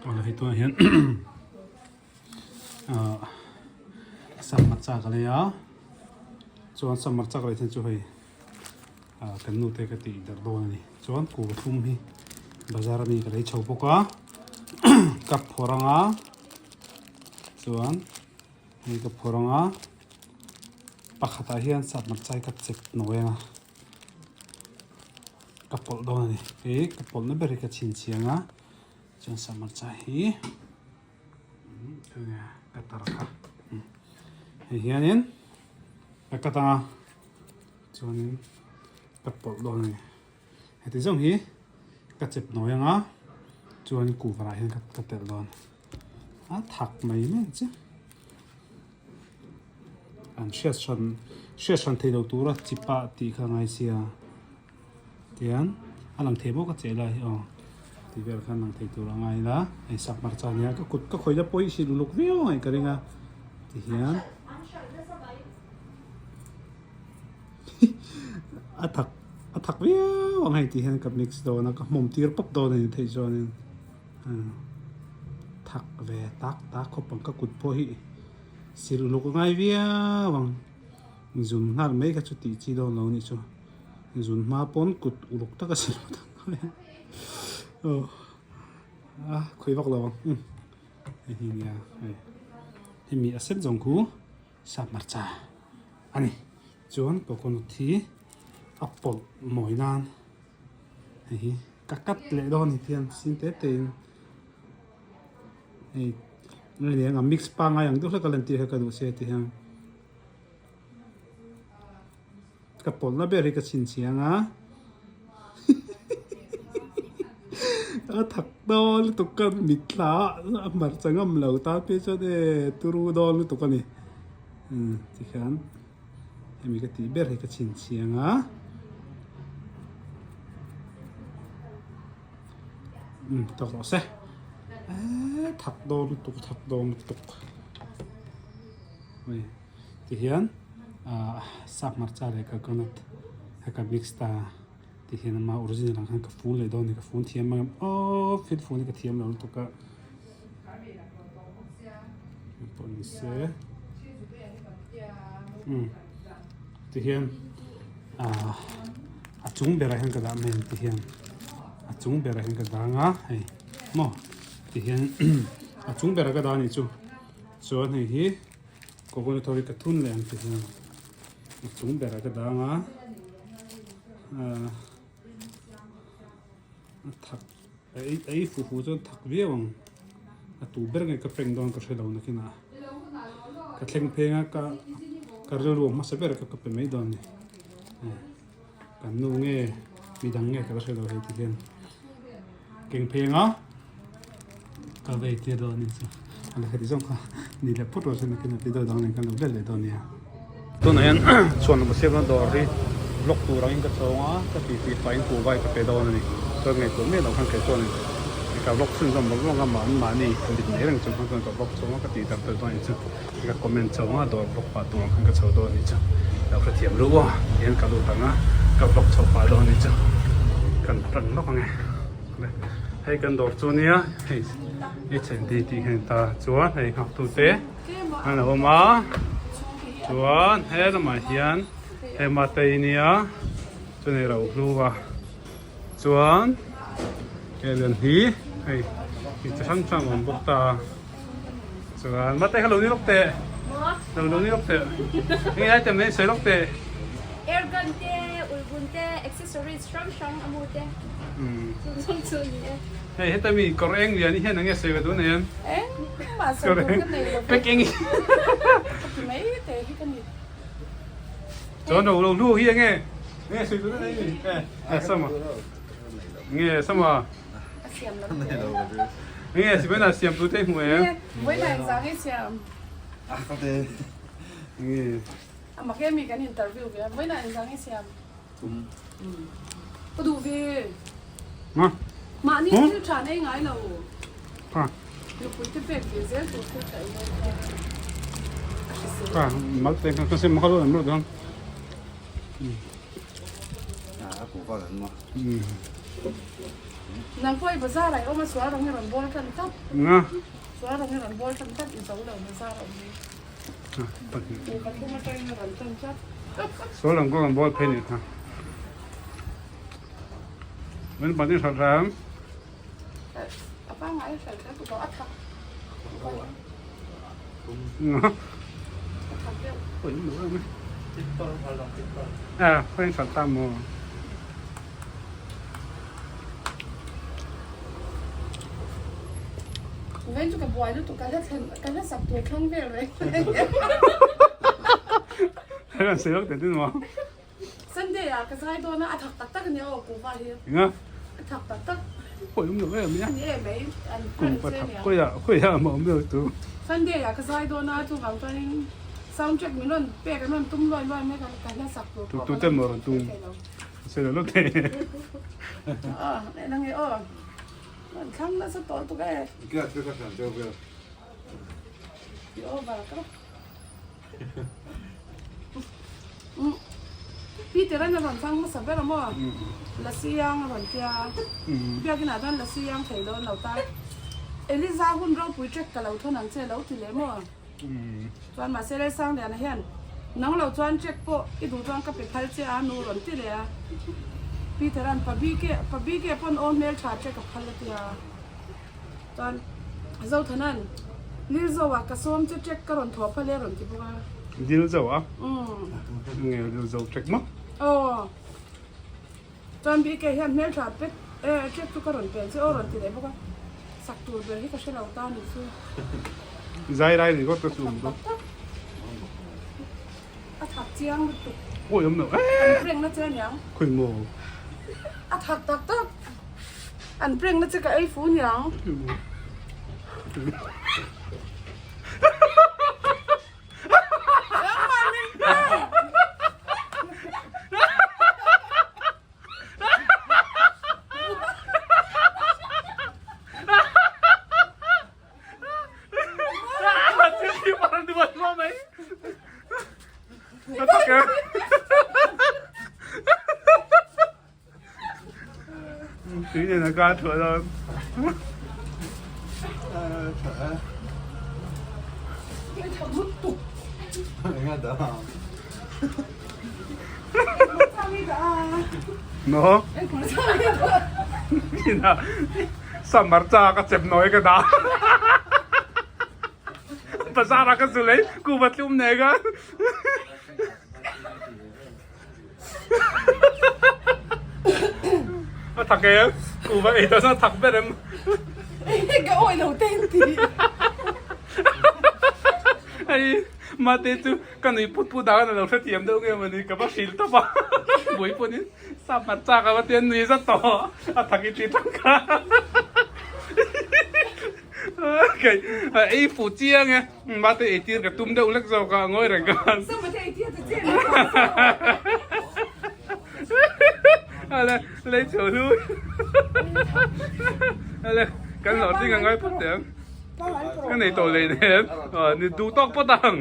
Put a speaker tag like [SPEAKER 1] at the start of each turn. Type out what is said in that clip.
[SPEAKER 1] Awle hei tunah hian ah sangha chak a lei a chuan sangha chak leh hian chu hei ah kan nu te ka tih darh dawn a ni chuan kuhva thlum hi bazar ami ka lei chho bawk a ka phawrh ang a chuan hei ka phawrh ang a pakhatah hian sangha chai ka chep nawi ang a. Ka pawlh dawn a ni. Hei ka pawlhna ber hi ka chhinchhiang a, chuan samarcha hi enge ka tar kha hei hianin ka cut ang a, chuanin ka pawlh dawn a ni. Heti zawng hi ka chep nawi ang a, chuan kuhva ah hian ka telh dawn a, thak mai mai ang che. An hriat hran hriat hran theih loh tura chipa tih kha a ngai sia tihian a lang thei bawk a che lai hi aw tih vel khan lang thei tur a ngai ila hei sak hmarcha ania ka kut ka khawih na pawh hi hrilh uluk viau ang ka ring a tihian a thak a thak viau ang hei tihian ka mix dawn a ka hmawm tir pawp dawn a ni theih chuanin. Thak ve tak tak khawp ang ka kut pawh hi sil uluk a ngai viau ang zun nghal mai kha chu tih chi dawn lo anih chu zun hma pawn kut uluk taka sil phawt ang ngai a aw a khawi vak lo ang umm hei hi nia hei hemi a sen zawng khu sap hmarcha a ni chuan coconut hi a pawlh mawi nan. Hei hi ka cut leh dawn ni thiam sin te te in hei nge ni ang a mix pangai ang deuh hlek a lan tir kha ka duh sia ti hian ka pawlhna ber hi ka chhinchhiang a a thak dawn lutuk ka mitthla a hmarcha ngam lo tan phei chuan e turu dawn lutuk a ni tikhian. Hemi ka tih ber hi ka chhinchhiang a. Um tawk rawh se. Eee thak dawn lutuk thak dawn lutuk. Hei ti hian ah sap hmarcha leh coconut kha ka mix ta ti hian ama original ang khan ka fun leh dawn a ni ka fun thiam ang em aww thil fun hi ka thiam lo lutuk a. Pawh ni se umm ti hian ah a chung berah hian ka dah mai ang ti hian a chung berah hian ka dang a hei maw ti hian a chung berah ka dah a nih chu chuan hei hi coconut ho hi ka thun leh ang ti hian a chung berah ka dang a ah a thak. A ei a ei fuh fuh chuan thak viau ang a tu ber nge ka prank dawn ka hre lo nakinah ka thleng pheng a ka ka rilru a hmasa ber ka ka pe mai dawn a ni kan nu nge midang nge ka la hre lo hei ti hian keng pheng a ka vei tir dawn a ni chu a la heti zawng kha ni leh phawt rawh se nakinah ti deuh dang nen kan lo vel leh dawn a nia. Tunah hian chhuan lam siamna dawr hi vlog tur angin ka chawng a, ka ti tih pahin kuhva hi ka pe dawn a ni. Chuan ngaihtuah miah loh khan kei chuanin ka vlog chhunzawm vang vang a, mahni mahni mit nei reng chung khan chuan ka vlog chhung a, ka tih darh tel dawn a ni chu. Ka comment chho a, dawr vlog pah tur ang khan ka chho dawn a ni chu. Lo hrethiam luh aw, tihian ka lut ang a, ka vlog chho pah dawn a ni chu. Kan rang lawk ang e. Hei kan dawr chu nia, hei H&D tih hian ta chuan hei nghaktute. An awm a chuan he lamah hian he matei nia chuan hei ro hlu a chuan he len hi hei mi chi hrang hrang a awm bawk ta chuan matei kha lo ni lawk teh lo lo ni lawk teh enge item nei sawi lawk teh
[SPEAKER 2] Air gun te ulbun te accessories hrang hrang a mu te chung chung chu a ni e.
[SPEAKER 1] Hei heta mi kawr eng lian hi hian enge sawi ve tun em?
[SPEAKER 3] Engmah sawi tur ka nei lo ve.
[SPEAKER 1] Pek eng hi.
[SPEAKER 3] Ka ti mai te hi ka ni.
[SPEAKER 1] Chuan ro lo hlu hi enge enge sawi tur nei ni? Eh eh sama. Nge sama.
[SPEAKER 3] A siam lam te.
[SPEAKER 1] Nge sipaina siam tu te hmu em?
[SPEAKER 3] Vawiin ah engzah nge siam?
[SPEAKER 4] Ah ka te.
[SPEAKER 1] Nge.
[SPEAKER 3] A mak em mi kan interview ve a vawiin ah engzah nge siam? Ka duh ve. Mahni thil tha nei ngai lo. Nupui te pek ve zel tur thil tha ei dawn kha a hrisel.
[SPEAKER 1] Ka mal te ka sem kha lo em lo dang.
[SPEAKER 4] A ku va kan ma.
[SPEAKER 3] Nang pawh i bazar ah i awm a sual rawng i rawn bawl tan tlat.
[SPEAKER 1] Nga.
[SPEAKER 3] Sual rawng i rawn bawl tan tlat i zo lo bazar a awm hi. U pathum atangin a rawn tan tlat.
[SPEAKER 1] Sual rawng ka rawn bawl phei nih kha. Min pahnih hral hram.
[SPEAKER 3] A pangngai hral hram tawh a thak.
[SPEAKER 1] Nga.
[SPEAKER 3] A thak deuh.
[SPEAKER 1] Oi nu em. À, khoen hral ta maw.
[SPEAKER 3] Vawiin chu ka buai lutuk ka hla thlen ka hla sak tur thlang vel reng reng.
[SPEAKER 1] Hei an sawi vak teh tin maw.
[SPEAKER 3] Sunday ah ka zai dawn a, a thak tak tak a nia aw kuhva hi.
[SPEAKER 1] Enga?
[SPEAKER 3] A thak tak tak.
[SPEAKER 1] Khawi awm lo em a nia.
[SPEAKER 3] Ni e mai an prank
[SPEAKER 1] Kuhva
[SPEAKER 3] che
[SPEAKER 1] thak
[SPEAKER 3] nia.
[SPEAKER 1] khawiah khawiah a awm lo tu.
[SPEAKER 3] Sunday ah ka zai dawn a chuvang chuanin sound check min rawn pek an rawn tum luai luai mai ka ka hla sak tur pawh
[SPEAKER 1] Tu te maw rawn tum. Sawi lo lo thei.
[SPEAKER 3] Aw eng nge aw rawn thlang nasa tawh lutuk e.
[SPEAKER 4] Kila thil ka hran deuh vel.
[SPEAKER 3] I over ka. Peter an a rawn thlang hmasa ber a maw? Lasi ang a rawn tia. Biakin ah chuan lasi ang thei dawn lo ta. Eliza hun ropui track ka lo thawn ang che lo ti leh maw? Chuan mahse Lalsangliana hian nang lo chuan track pawh i duh chuan ka pe phal che a nu rawn ti leh a. Peter an pa bike pa bike pawn aw hmeltha track a phal a tia. Chuan Zothanan, Lilzo ah ka sawm che trek ka rawn thawh phal e a rawn ti bawk a.
[SPEAKER 1] Lilzo a? Nge Lilzo trek maw?
[SPEAKER 3] Aw. Chuan BK hian hmeltha pet e trek chu ka rawn pel che aw rawn ti leh bawk a. Sak tur ber hi ka hre lo ta ni chu.
[SPEAKER 1] Zai lai ringawt ka chu awm
[SPEAKER 3] tak tak. A thak chiang lutuk.
[SPEAKER 1] Awi awm lo
[SPEAKER 3] An prank na che aniang.
[SPEAKER 1] Khawi maw?
[SPEAKER 3] A thak tak tak. An prank na che ka ei fu niang. Engmah min prank.
[SPEAKER 1] Tui nen a ka thuah dawn. No. Ina Samarcha ka chep nawi ka dah. Bazar ah ka zu lei kuva tlum nei ka. A thak em? Kuva ei tawh chuan a thak ber em?
[SPEAKER 3] Ka awih lo te an ti.
[SPEAKER 1] Hei mate chu ka nui put put dah khan a lo hrethiam deuh nge mawni ka va hrilh tawp a. Buai pawhin Samarcha ka va ti a nui zat tawh a thak i ti tang kha. Kei ei fuh chiang e. Mate ei tir ka tum deuh lek zawk a ngawi reng khan. Ale lei chho hlui. Ale kan hlawh ding a ngai phawt teh ang. Ka nei tawh lei nen ni duh tawk phawt ang.